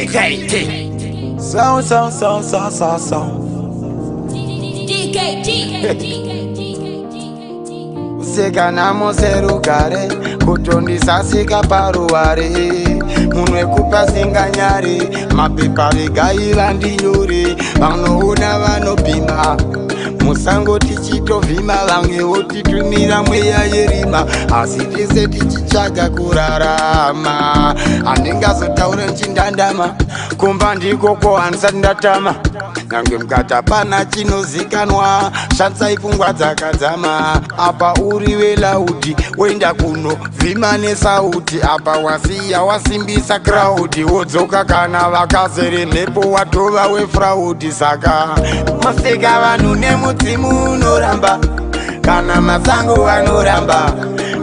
DKT. Sound, sound, sound, sound, sound, sound. DKT. Kusekana serugare, kutondisasika paruware. Munhu wekupa singanyari, mapepa regai vandinyore. Vanoona vanopima musango tichitovhima, vamwe votitumira mweya yerima, asi tese tichitsvaga kurarama. Handingazotaura nchindandama, kumba ndikoko handisati ndatama. Nyange mukati hapana chinozikanwa, shandisai pfungwa dzakadzama. Apa uri weloud, woenda kuno vhima nesauti. Apa wasiya wasimbisa crowd, wodzoka kana vakazere mhepo, watova wefraud. Saka maseka vanhu nemudzimu unoramba, kana masango anoramba.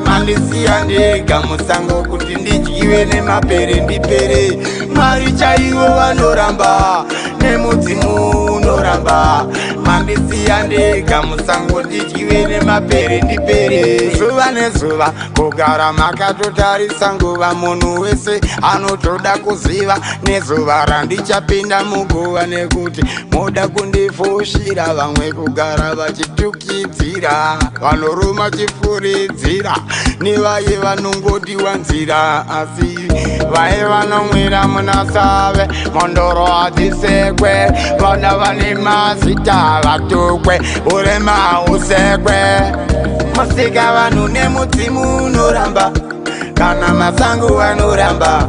Mandisiya ndega musango kuti ndidyiwe nemapere ndipere. Mwari chaivo vanoramba, nemudzimu unoramba. Mandisiya ndega musango ndidyiwe nemapere ndipere. Zuva nezuva kugara makatotarisa nguva, munhu wese anotoda kuziva nezuva randichapinda muguva, nekuti moda kundifushira. Vamwe kugara vachitukidzira, vanoruma chifuridzira, nevaye vanongodiwa nzira, asi vaye vanomwira munasave. Mondoro hadzisekwe, vana vane mazita vatukwe, urema husekwe. Masika vanhu nemudzimu unoramba, kana masango anoramba.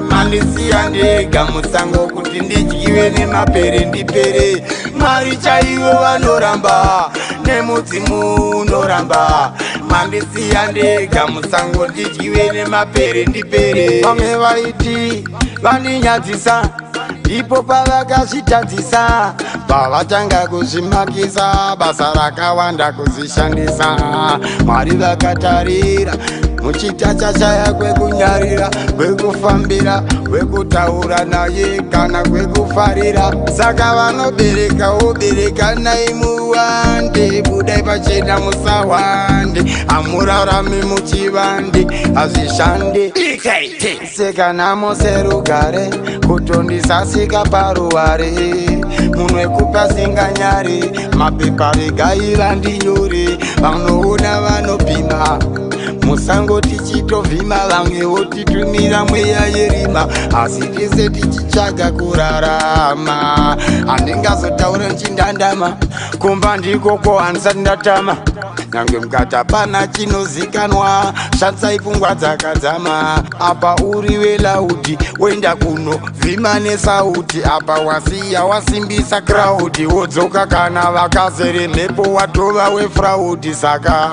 Mandisiya ndega musango kuti ndidyiwe nemapere ndipere. Mwari chaivo vanoramba, nemudzimu unoramba. Mandisiya ndega musango ndidyiwe nemapere ndipere. Vamwe vaiti vandinyadzisa, ipo pavakazvitadzisa, pavatanga kuzvimakisa, basa rakawanda kuzvishandisa. Mwari vakatarira muchitachashaya kwekunyarira, kwekufambira, kwekutaura naye kana kwekufarira. Saka vanobereka woberekanai muwande, budai pachena musawande. Hamurarami muchivande, hazvishande. DKT. Sekanamo serugare, kutondisasika paruware. Munhu wekupa singanyari, mapepa regai vandinyore. Vanoona vanopima musango tichitovhima, vamwe votitumira mweya yerima, asi tese tichitsvaga kurarama. Handingazotaura nchindandama, kumba ndikoko handisati ndatama. Nyange mukati hapana chinozikanwa, shandisai pfungwa dzakadzama. Apa uri weloud, woenda kuno vhima nesauti. Apa wasiya wasimbisa crowd, wodzoka kana vakazere mhepo, watova wefraud. Saka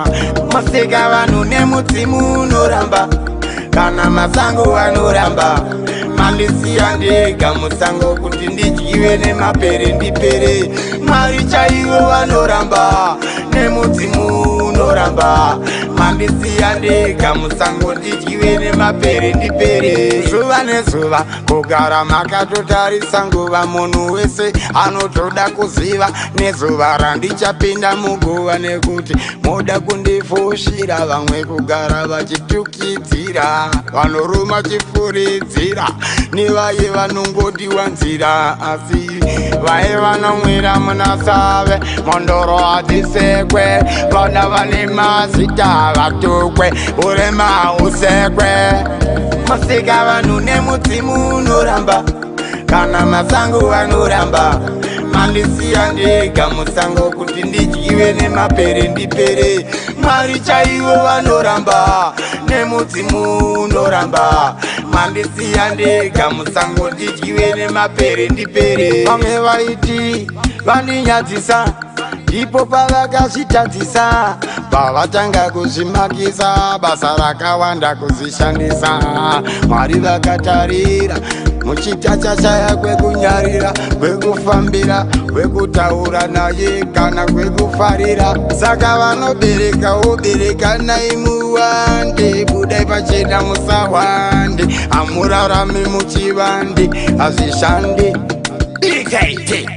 maseka vanhu nemudzimu unoramba, kana masango anoramba. Mandisiya ndega musango kuti ndidyiwe nemapere ndipere. Mwari chaivo vanoramba, nemudzimu unoramba. Mandisiya ndega musango ndidyiwe nemapere ndipere. Zuva nezuva kugara makatotarisa nguva, munhu wese anotoda kuziva nezuva randichapinda muguva, nekuti moda kundifushira. Vamwe kugara vachitukidzira, vanoruma chifuridzira, nevaye vanongodiwa nzira, asi vaye vanomwira munasave. Mondoro hadzisekwe, vana vane mazita vatukwe, urema husekwe. Masika vanhu nemudzimu unoramba, kana masango anoramba. Mandisiya ndega musango kuti ndidyiwe nemapere ndipere. Mwari chaivo vanoramba, nemudzimu unoramba. Mandisiya ndega musango ndidyiwe nemapere ndipere. Vamwe vaiti vandinyadzisa, ipo pavakazvitadzisa, pavatanga kuzvimakisa, basa rakawanda kuzvishandisa. Mwari vakatarira muchitachashaya kwekunyarira, kwekufambira, kwekutaura naye kana kwekufarira. Saka vanobereka woberekanai muwande, budai pachena musawande. Hamurarami muchivande, hazvishande. DKT.